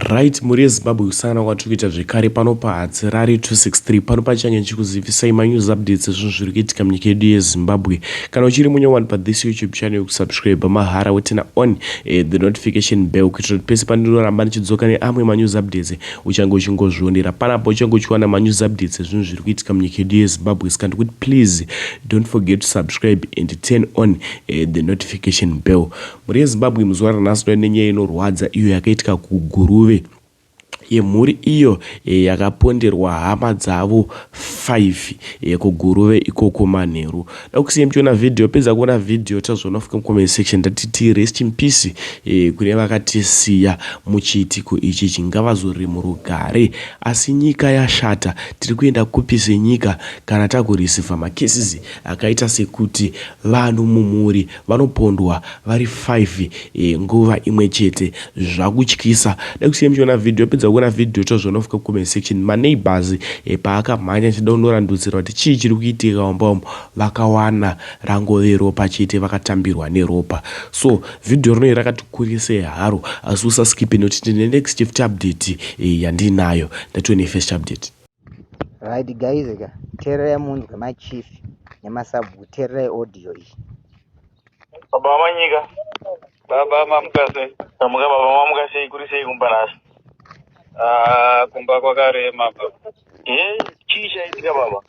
Right, mhuri yeZimbabwe, kusangana kwatiri kuita zvekare pano paHatsirari 263. Pano pachange ndichikuzivisai manews updates ezvinhu zviri kuitika munyika yedu yeZimbabwe. Kana uchiri munyowani pathis YouTube channel, kusubscribe mahara, woturn on the notification bell kuitira kuti pese pandinoramba ndichidzoka neamwe manews updates, uchange uchingozvionera panapo, uchange uchiwana manews updates ezvinhu zviri kuitika munyika yedu yeZimbabwe. Saka ndikuti please don't forget to subscribe and turn on the notification bell. Mhuri yeZimbabwe, muzuva ranhasi ndova nenyaya inorwadza iyo yakaitika kuGuruve, yemhuri iyo yakaponderwa hama dzavo 5 kuGuruve ikoko manheru. Da kusiya muchiona vhidhiyo. Pedza kuona vhidhiyo, tazoona fika mucomment section. Ndatiti rest in peace kune vakatisiya muchiitiko ichichi, ngavazorore murugare. Asi nyika yashata, tiri kuenda kupi senyika kana takureceiva macases akaita sekuti vanhu mumhuri vanopondwa vari 5 nguva imwe chete? Zvakutyisa. Da kusiya muchiona vhidhiyo. Pedza kuona vhidhiyo, tazoona fika kucomment section. Maneighbors paakamhanya achida kunorandutsira kuti chii chiri kuitika mumba umu, vakawana rangove ropa chete, vakatambirwa neropa. So vhidhiyo rinoi rakatikurisei haro, asi usaskipe nekuti tine next shift update yandinayo. Ndatove nefirst update. Right guys, ka teererai munzwe machief nemasabhuku. Teererai audio iyi. Baba vaManyika. Baba, mamuka sei? Tamuka baba, mamuka sei? Kuri sei kumba nhasi? Ah, kumba kwakarema baba. E, chii chaitika baba?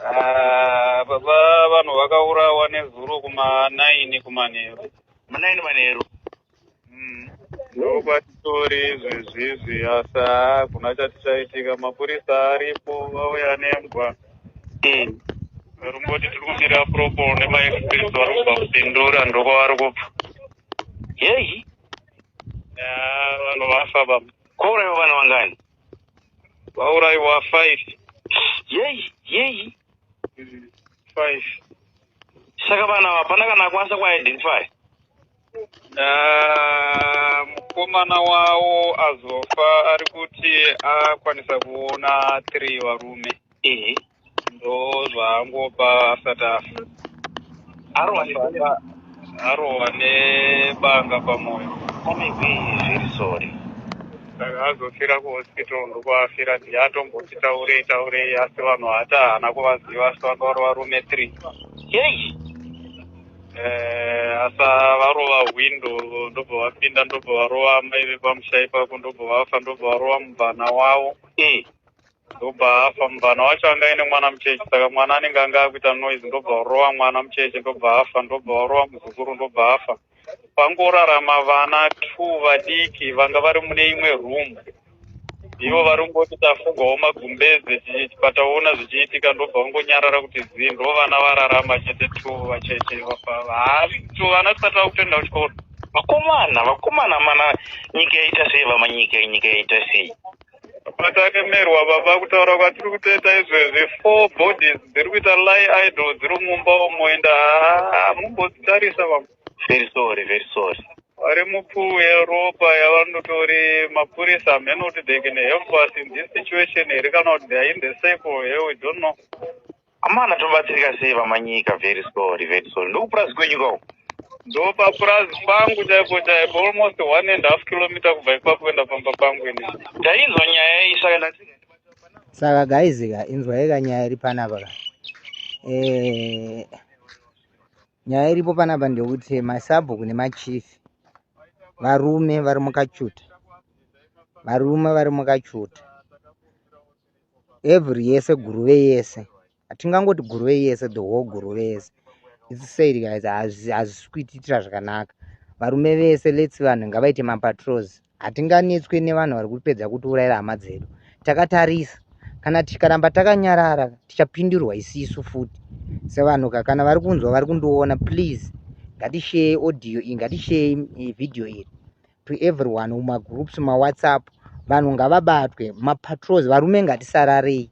Ah, baba, vanhu vakaurawa nezuro kuma9 kumanheru. Ma9 manheru? Ndokwatitori izvezvizvi, asi hakuna chati chaitika. Mapurisa aripo, vauya nembwa. Vari tiri kumira propo nemaexpress, vari kubva kuBindura, ndokwavari kubva. Yeyi. Ya, vanhu vafa baba. Kwaurayiwa vanhu vangani? Vaurayiwa five. Yeyi yeyi. Five. Saka vanhu ava hapana kana akwanisa kuidentify? Ah, mukomana wavo azofa ari kuti akwanisa kuona three varume. Ndo zvaangopa asati afa. Arohwa? Arohwa nebanga pamwoyo. Amaiwe, very sorry. Saka azofira kuhospital, ndokwaafira. Ndiye atomboti taurei taurei, asi vanhu hati haana kuvaziva, asi vanga vari varume three. Asa varova hwindo, ndobva vapinda, ndobva varova amai vepamusha ipapo, ndobva vafa, ndobva varova mubvana wavo, ndobva afa. Mubvana wacho anga aine mwana mucheche, saka mwana anenge anga akuita noise, ndobva varova mwana mucheche, ndobva afa, ndobva varova muzukuru, ndobva afa. Pangorarama vana two vadiki vanga vari mune imwe room. Ivo vari kungoti tafugwawo magumbeze pataona zvichiitika, ndobva vangonyarara kuti zii. Ndo vana vararama chete, two vacheche vafa. Ha, two vana tisati vakutoenda kuchikoro. Vakomana, vakomana, mana, nyika yaita sei vaManyika? Nyika yaita sei? Pataremerwa baba. Kutaura kwatiri kutoita izvezvi, four bodies dziri kuita lie idle, dziri mumba umo, enda mumbodzitarisa vamwe. Very sorry, very sorry. Vari mupfuu yeropa yavanotori. Mapurisa hameno kuti they can help us in this situation here, kana kuti they are in the circle here, we don't know. Amana, tobatsirika sei vaManyika? Very sorry, very sorry. Ndokupurazi kwenyu kako? Ndo papurazi pangu chaipo chaipo, almost 1.5 kilometer kubva ipapo kuenda pamba pangu ini. Ndainzwa nyaya iyi, saka ndati Saka guys ka, inzwai ka nyaya iri panapa ka. Nyaya iripo panapa ndeyekuti masabhuku nemachief, varume vari mukachuta, varume vari mukachuta every yese, Guruve yese, hatingangoti Guruve yese, the whole Guruve yese. It's said guys, hazvisi kuitiitira zvakanaka. Varume vese, lets vanhu ngavaite mapatrols. Hatinganetswe nevanhu vari kupedza kutiurayira hama dzedu takatarisa. Kana tikaramba takanyarara, tichapindurwa isisu futi sevanhu ka. Kana vari kunzwa, vari kundiona, please ngatishare audio iyi, ngatishare video iri to everyone mumagroups, mumawhatsapp. Vanhu ngavabatwe, mapatrols. Varume ngatisararei.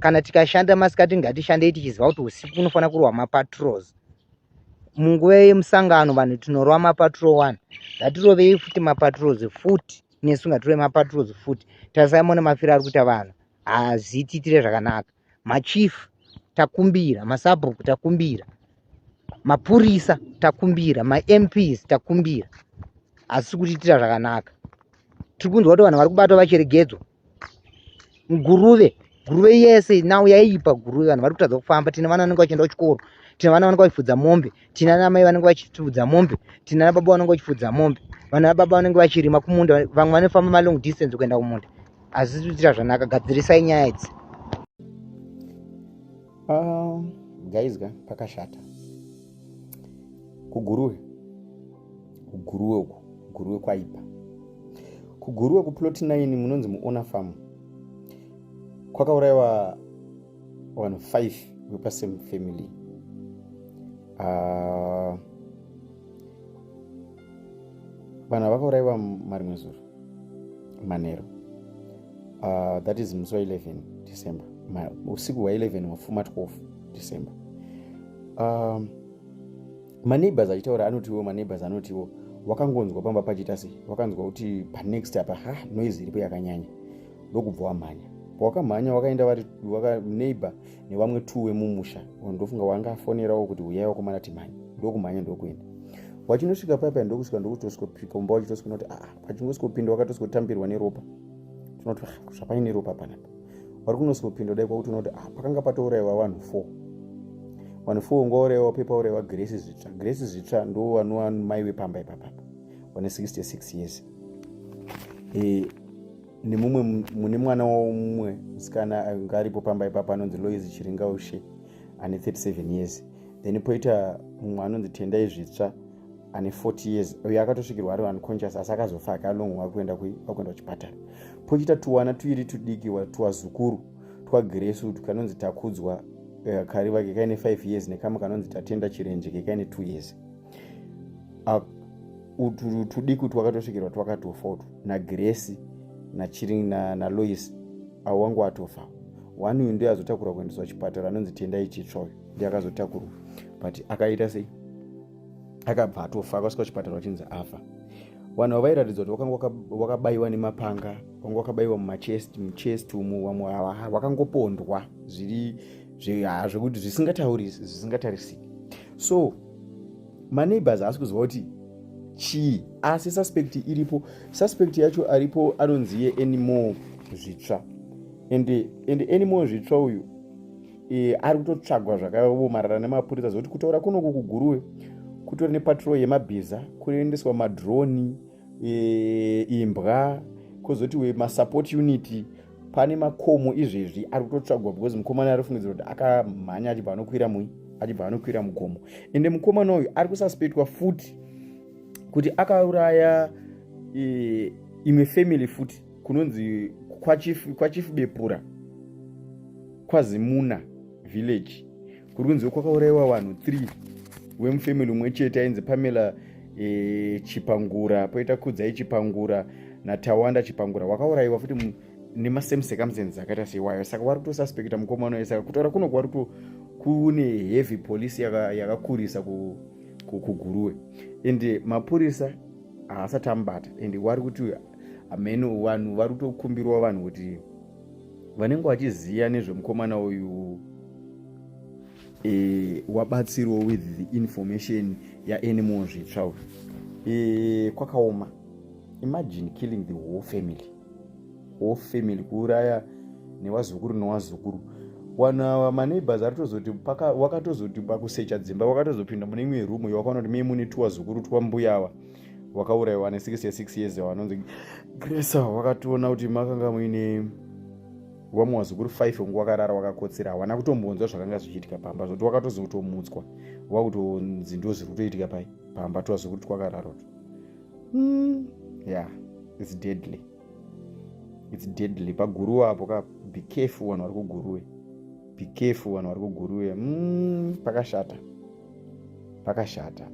Kana tikashanda masikati, ngatishandei tichiziva kuti usiku kunofanira kurwa mapatrols. Munguva yemusangano vanhu tinorova mapatrol one, ngatirovei futi mapatrols futi nesu, ngatirove mapatrols futi. Tarisai mone mafiro ari kuita vanhu, hazvitiitire zvakanaka. Machief takumbira, masabhuku takumbira, mapurisa takumbira, maMPs takumbira, hazisi kutiitira zvakanaka. Tiri kunzwa kuti vanhu vari kubatwa vachiregedzwa. Guruve, Guruve yese now yaipa Guruve vanhu vari kutadza kufamba. Tine vana vanenge vachienda kuchikoro, tine vana vanenge vachifudza mombe, tine ana mai vanenge vachifudza mombe, tine ana baba vanenge vachifudza mombe, vana baba vanenge vachirima kumunda, vamwe vanofamba malong distance kuenda kumunda. Hazvisi kuitira zvanaka, gadzirisai nyaya idzi. Guys ka pakashata kuguruve kuguruve uku kuguruve kwaipa kuguruve kuplot 9 munonzi muona farm kwakaurayiwa vanhu 5 vepasame family. Vanhu vakaurayiwa marimwe zuro manheru, that is musi wa11 December, usiku hwa11 wafuma 12 December. Maneighbors achitaura anotiwo, maneighbors anotiwo wakangonzwa pamba pachiita sei, wakanzwa kuti panext apa ha noise iripo yakanyanya, ndokubva wamhanya. Pawakamhanya wakaenda vari neighbor nevamwe two vemumusha, ndofunga wanga afonerawo kuti huyai wakomana timhanye, ndokumhanya ndokuenda. Wachinosvika paipai ndokusvika ndokutosvika kumba wachitosvika noti aa pachingosvikopinda wakatosvikotambirwa neropa. Tinoti ah, zvapaine ropa panapa wari kunosvikopinda dai kwakuti unoti ah, pakanga patourayiwa vanhu four, vanhu four ungaurayiwa pepaurayiwa Grace Zvitsva. Grace Zvitsva ndo vanova mai vepamba ipapapa vane 66 years, nemumwe mune mwana wavo mumwe musikana anga aripo pamba ipapa anonzi Lois Chiringaushe ane 37 years. Then poita mumwe anonzi Tendai Zvitsva ane 40 years, uyo akatosvikirwa ari unconscious asi akazofa akalongwa akuenda kuchipatara. Pochiita tuwana tuiri tudiki twazukuru twaGrace utu kanonzi Takudzwa Kariva kekaine 5 years nekamwe kanonzi Tatenda Chirenje kekaine 2 years. Utu tudiki twakatosvikirwa twakatofa utu naGrace naLois na avo wangu atofa. One uyu ndiye azotakurwa kuendeswa kuchipatara anonzi Tendai Chitsva, uyu ndiye akazotakurwa but akaita sei, akabva atofa, akasvika kuchipatara achinzi afa. Vanhu vavairatidza kuti wakanga wakabayiwa nemapanga, vanga wakabayiwa mumachest, muchest umu, vamwe vakangopondwa zviri zvekuti zvisingataurisi, zvisingatarisiki. So maneighbors haasi kuziva kuti chii, asi suspect iripo. Suspect yacho aripo anonzi iye Anymore Zvitsva and Anymore Zvitsva uyu ari kutotsvagwa zvakaomarara nemapurisa, zvokuti kutaura kunoku kuGuruve kutori nepatrol yemabhiza, kunoendeswa madroni, imbwa, kwozoti masupport unit. Pane makomo izvezvi ari kutotsvagwa because mukomana ari kufungidzira kuti akamhanya achibva anokwira mui achibva anokwira mugomo. Ende mukomana uyu ari kususpectwa futi kuti akauraya imwe family futi kunonzi kwaChief Bepura, kwaZimuna village, kuri kunzi kwakaurayiwa vanhu 3 wemufamily umwe chete ainzi Pamela Chipangura, poita Kudzai Chipangura naTawanda Chipangura. Wakaurayiwa futi nemasame circumstances akaita seiwayo. Saka vari kutosuspecta mukomana uyu. Saka kutaura kuno kwari kune heavy police yakakurisa kuGuruve and mapurisa haasati amubata and wari kuti hameno. Vanhu vari kutokumbirwa, vanhu kuti vanenge vachiziva nezvemukomana uyu wabatsirwo with the information yaAnymore Zvitsva uyu. Kwakaoma. Imagine killing the whole family, whole family, kuuraya newazukuru newazukuru. Vanhu ava maneighbors ari tozoti wakatozoti pakusecha dzimba wakatozopinda mune imwe room yawakaona kuti mie mune tuwazukuru twambuya ava wakaurayiwa ne66 years vanonzi Grace. Wakatoona kuti makanga muine vamwe wazukuru 5 wangu wakarara wakakotsera, hawana kutombonzwa zvakanga zvichiitika pamba, zvokuti wakatozotomutswa wakutonzi ndo zviri kutoitika pai pamba, twazukuru twakarara utu. Yeah, it's deadly, it's deadly paGuruve apo ka. Be careful vanhu vari kuGuruve, be careful vanhu vari kuGuruve. Pakashata, pakashata.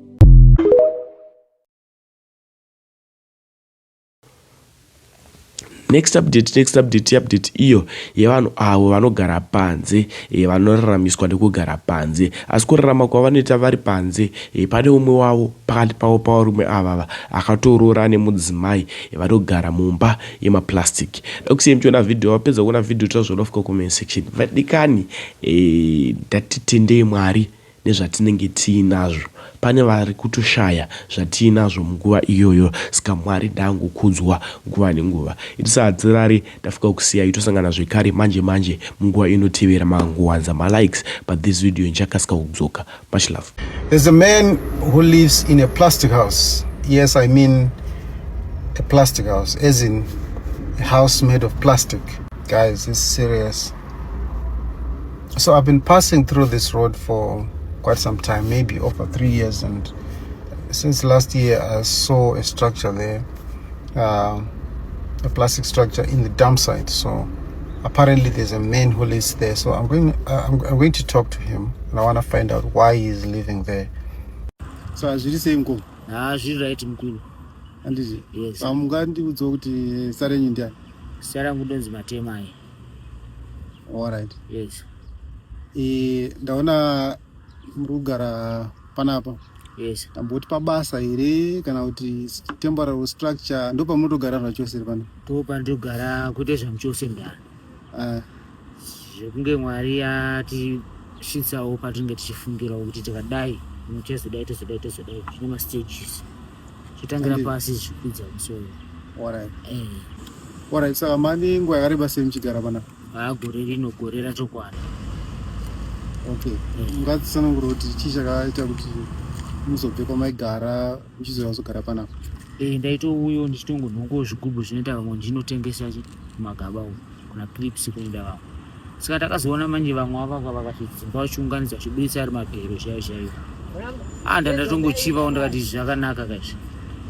Next update, next update, update iyo yevanhu avo vanogara panze, vanoraramiswa nekugara panze, asi kurarama kwavanoita vari panze, pane umwe wavo pakati pavo pavarume avava akatoroora nemudzimai, vanogara mumba yemaplastic. Dakusiye muchiona vhidhiyo. Wapedza kuona vhidhiyo, tazvionafika comment section. Vadikani, ndatitendei Mwari. nezvatinenge tiinazvo. Pane vari kutoshaya zvatiinazvo munguva iyoyo ska Mwari ndaangokudzwa nguva nenguva. Itusu hatirari tafika kusiyai tosangana zvekare manje manje munguva inotevera makangowanza malikes pa this video ndichakasika kudzoka. Much love. There's a man who lives in a plastic house. Yes, I mean a plastic house, as in a house made of plastic. Guys, it's serious. So I've been passing through this road for quite some time, maybe over 3 years, and since last year I saw a structure there, a plastic structure in the dumpsite. So apparently there's a man who lives there. So I'm going to talk to him, and I want to find out why he's living there. So hazviri sei, mukoma? Ha, zviri right, mukuru. Handiti? Yes. Hamungandiudzawo kuti zita renyu ndiani? Zita rangu ndonzi Matemai. Alright. Yes. Ndaona muri kugara panapa. Yes. Tamboti pabasa here kana kuti temporary structure, ndo pamunotogara zvachose here pano? Ndopandogara kuite zvamuchose mudara. Zvekunge Mwari atisvitsawo patinenge tichifungirawo kuti tikadai tozodai, tozodai, tozodai, zvine mastages, chitangira pasi zvichikwidza musoro. Alright, saka mane nguva yakareba sei muchigara panapa? Haa, gore rino gore ratokwana. Okay, mungatsanangura kuti chii chakaita kuti muzobve kwamaigara muchizouya kuzogara panapa? Ndaitouyo ndichitongonhongawo zvigubhu zvinoita vamwe, ndinotengesa kumagaba uko kuna Clips kunoenda vamwe. Saka takazoona manje vamwe vavaka vakati dzimba vachiunganidza, vachibudisa ari mabhero chaivo chaivo. Ah, ndandatongochivawo, ndakati zvakanaka kaizvi.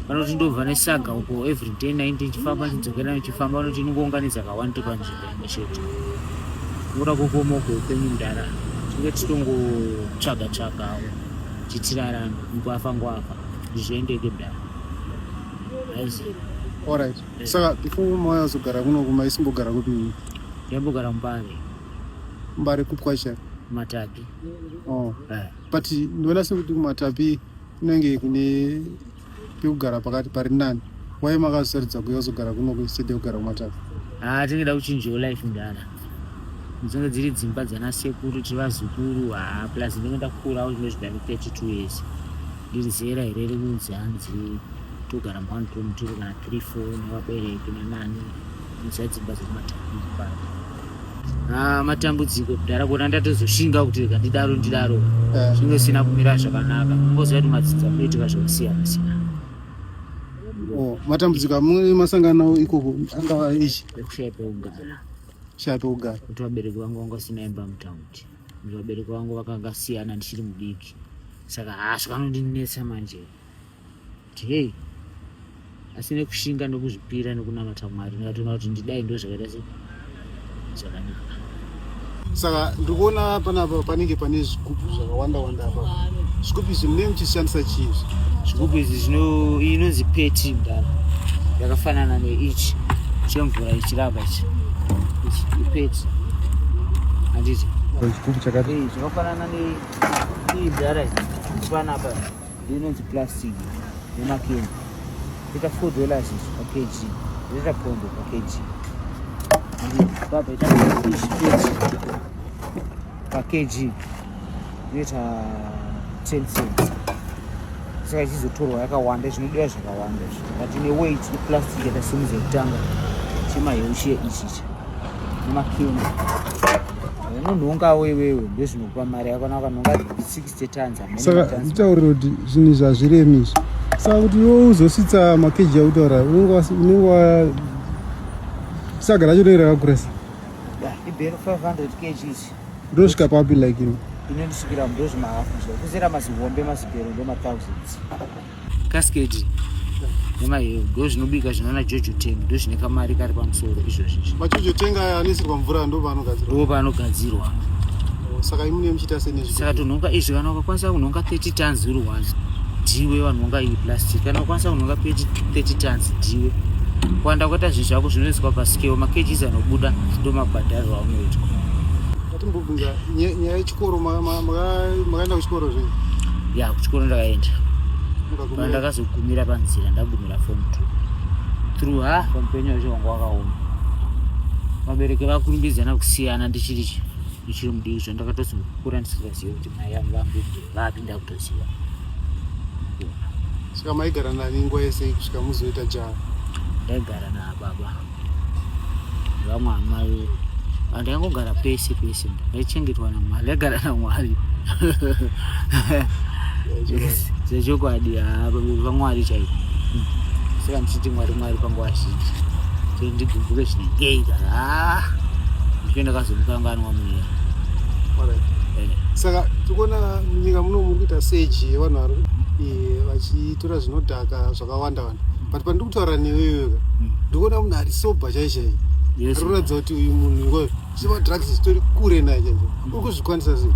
Vanoti ndobva nesaga uko every day 90 ndichifamba, ndichidzokera ndichifamba, vanoti inongounganidza kawandi panzvimbo imwe chete. Ngoda kukomoka upenyu mudara, tinge tichitongotsvaga tsvagawo titirarame, ngwafa ngwafa zviendeke mudara, aiziva. Alright, saka before mauya kuzogara kunoku maisimbogara kupi? Ndaimbogara Mbare. Mbare kupi kwacho? Matapi. Oh. But ndinoona sekuti kuMatapi kunenge kune pekugara pakati pari nani. Wai makazosaridza kuuya kuzogara kunoku instead yekugara kuMatapi? Haa, tingida kuchinjawo life mudara. Dzinenge dziri dzimba dzana sekuru, tiri vazukuru. Haa, plus ndinenge ndakurawo, zvinozvi ndane 32 years, ndiri zera here rekunzi hanzi togara muone room tiri kana 3 4 nevabereki nanani muziva dzimba dzekuMatapi pano. Ah, matambudziko kudhara, kuona ndatozoshinga kuti rega ndidaro ndidaro, zvinge zvisina kumira zvakanaka. Ungoziva kuti madzinza munoitika zvakasiyana siyana. Oh, matambudziko amune masangana nawo ikoko angava ichi? Ekushaya pekugara. Shaya pekugara. Kuti vabereki vangu vanga vasina imba mutaundi, kuti vabereki vangu vakanga siyana ndichiri mudiki, saka haa, zvakanondinetsa manje kuti hei, asi nekushinga nekuzvipira nekunamata Mwari ndikatoona kuti ndidai ndo zvakaita se zvakanaka. Saka ndiri kuona panapa panenge pane zvigubhu zvakawanda wanda apa. Zvigubhu izvi munenge muchishandisa chii izvi? Zvigubhu izvi zvino, iyi inonzi PET mudara, yakafanana neichi chemvura ichirapa ichi, ichi iPET, handiti? Chigubhu chakati Zvakafanana neiyi mudara, iyi panapa inonzi plastic nemakeni, ita $4 izvi pakg, inoita pondo pakg. Papa ita ichi PET pakg inoita 10 cents, saka ichizotorwa yakawanda zvinodiwa zvakawanda izvi, but ine weight. Iplastic yatasimudza yekutanga, chemaheu chiye ichichi nemakeni unonhongawo iwewe, ndozvinokupa mari yakwana ukanhonga 60 tons. Saka nditaurire kuti zvinhu izvi hazviremi izvi. Saka kuti iwe uzosvitsa makeji akutaura, unenge wa saga racho rinenge rakakuresa. Ibhero 500 kgs. Ndosvika papi, like ini? Inondisvikira ndozvimahafu kusera mazihombe, mazibhero ndo mathousands. Cascade nemaheu ndo zvinobika zvinoona JoJo tank, ndo zvine kamari kari pamusoro izvozvi izvi. MaJoJo tank aya anoisirwa mvura ndo paanogadzirwa? Ndo paanogadzirwa. Saka imune muchiita sei nezvi? Saka tonhonga izvi, kana ukakwanisa kunhonga 30 tons uri one, ndiwe vanhonga iyi plastic. Kana ukakwanisa kunhonga 30 tons, ndiwe kuwanda kwaita zvinhu zvako zvinoiswa pascale, makgs anobuda ndo mabhadhariro aunoitwa. Atimbobvunza nyaya yechikoro. Makaenda kuchikoro zvenyu? Ya, kuchikoro ndakaenda. Ndakazogumira panzira, ndagumira form 2 through. Ha, pamupenyu wacho wanga wakaoma, vabereki vakurumbidzana kusiyana ndichiri Ndichiri mudiki zvo ndakatozokura ndisingazive kuti mai vangu vangu vapi ndakutoziva. Saka maigara nani nguva yese kusvika muzoita jaha? Ndaigara nababa vamwe amai ndaingogara pese pese ndaichengetwa namwari ndaigara namwari zvechokwadi vamwari chaiko saka ndichiti mwari mwari panguva zhinji kuti ndigumbuke zvinengei kana ndipe ndakazomukanganwa muya eh. Saka tikuona munyika muno muri kuita seji yevanhu vari eh, vachitora zvinodhaka zvakawanda wanda but pandiri kutaura newe iwewe ndikuona munhu ari soba chaichai ari kuratidza kuti uyu munhu ngoyo zvemadrugs zvitori kure naye chaizvo uri kuzvikwanisa sei?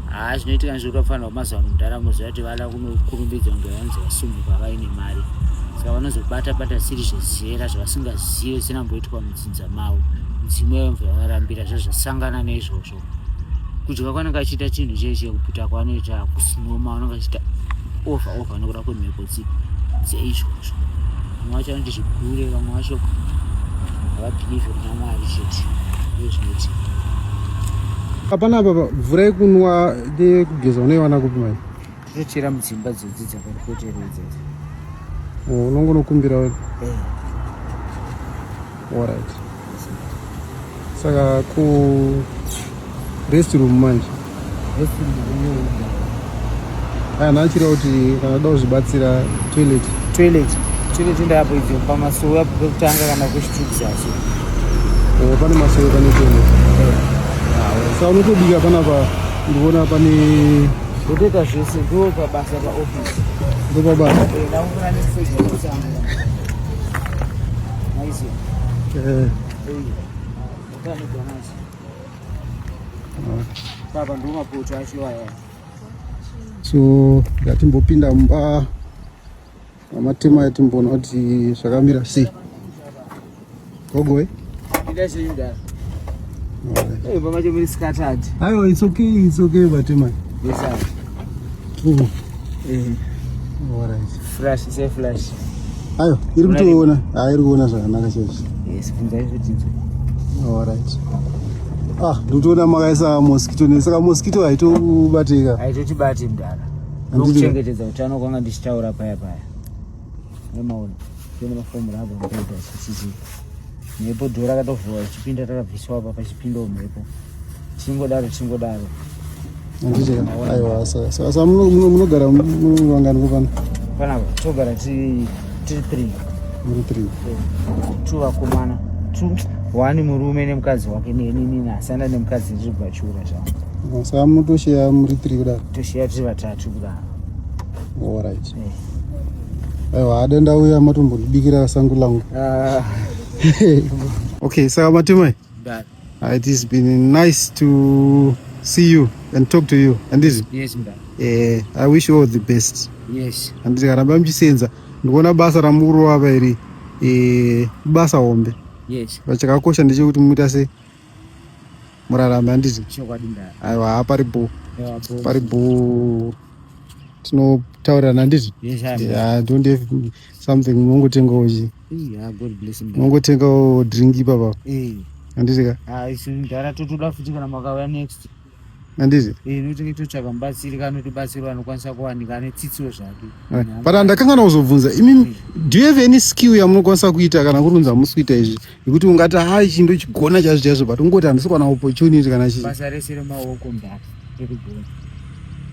Haa zvinoitika ndizvo kutofanirwa mazuva ano mundaramo ziva kuti vada kunokurumbidza kunge vanzi vasumuka vaine mari saka vanozobata bata zvisiri zvezera zvavasingazive zvisinamboitwa mudzinza mavo mudzimu yavo mvura yavarambira zvo zvasangana neizvozvo kudya kwanenge achiita chinhu cheche kuputa kwaanoita kusinoma vanenge achiita over over nokuda kwemhepo dzeizvozvo vamwe vacho vanoti zvigure vamwe vacho havabhilivhe kuna mwari chete ndozvinoitika. Hapana apa mvura yekunwa nekugeza unoiwana kupi mai? Totochera mudzimba dzedzi dzakatipoteredza. Oh, unongonokumbira eh. Alright. Saka ku rest room manje. Rest room unoida. Aya nachira kuti kana da kuzvibatsira toilet. Toilet. Toilet ndapo idzo pamasowe apo pekutanga kana kuchitudzasi. Oh, pane masowe pane toilet. Eh. Saka unotobika panapa ndikuona pane Ndotoita zvese ndo pabasa paoffice. Ndo pabasa. Eh, ndakufana nefridge yekutanga. Maiziva. Eh. Baba ndo mapoto acho aya. So ngatimbopinda mumba mamatema atimboona kuti zvakamira sei. Gogo eh? Aiwa, it's okay, it's okay, Batema. Yes, sir. Oh. Eh. All right. Flash, say flash. Ayo, iri kutoona. Ah, iri kuona zvakanaka chaizvo. Yes, bvunza izvo tinzwe. All right. Ah, ndikutoona makaisa mosquito ne saka mosquito haitobateka. Haitotibati mdara. Ndokuchengetedza utano kwanga ndichitaura paya paya. Nemaona. Tine mafomu rabha mupedha chichichi. Mhepo dhora rakatovhurwa ichipinda takabviswa apa pachipindawo mhepo. Chingodaro chingodaro. Handiti aiwa saka saka munogara vangani pano? Panapa togara tiri tiri 3. Muri 3. Two vakomana. Two one murume nemukadzi wake neni nini asanda nemukadzi ndiri bvachura zvangu. Saka munotosheya muri 3 kudaro? Tosheya tiri vatatu kudaro. Alright. Aiwa ada ndauya matombondibikira sangu langu. Ah. Okay, saka matimai. It has been nice to see you and talk to you. Handiti? Yes, mdara. Eh, I wish you all the best. Yes. Handiti karamba muchisenza. Ndikuona basa ramurova apa iri eh basa hombe. Yes. Chakakosha ndechekuti muita sei? Murarame handiti? Chokwadi mdara. Aiwa pari bho. Aiwa, bho. Pari bho. Tinotaurirana handiti? Yes, I'm. Yeah, don't have something munongotengawo chi. Yeah, God bless him. Munongotengawo drink ipapa. Eh. Handiti ka? Ah, isu mdara totoda futi kana makauya next. Handiti? Eh, notinge totsvaka mubatsiri kana anotibatsira anokwanisa kuwanika ane tsitsiwo zvake. But andakangana kuzobvunza imi do you have any skill yamunokwanisa kuita kana kuri kunzi hamusi kuita izvi yekuti ungati ha ichi ndochigona chaizvo chaizvo but ungoti handisi kuwana opportunity kana chii Basa rese remaoko mdara rekugona.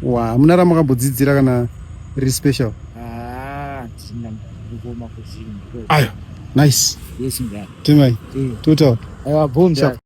wa hamuna ramakambodzidzira kana riri special Ah, ndina mdara ndikuoma kuzvinhu. ayo nice Yes, mdara. temai Eh. totaura Aiwa, bho mdara.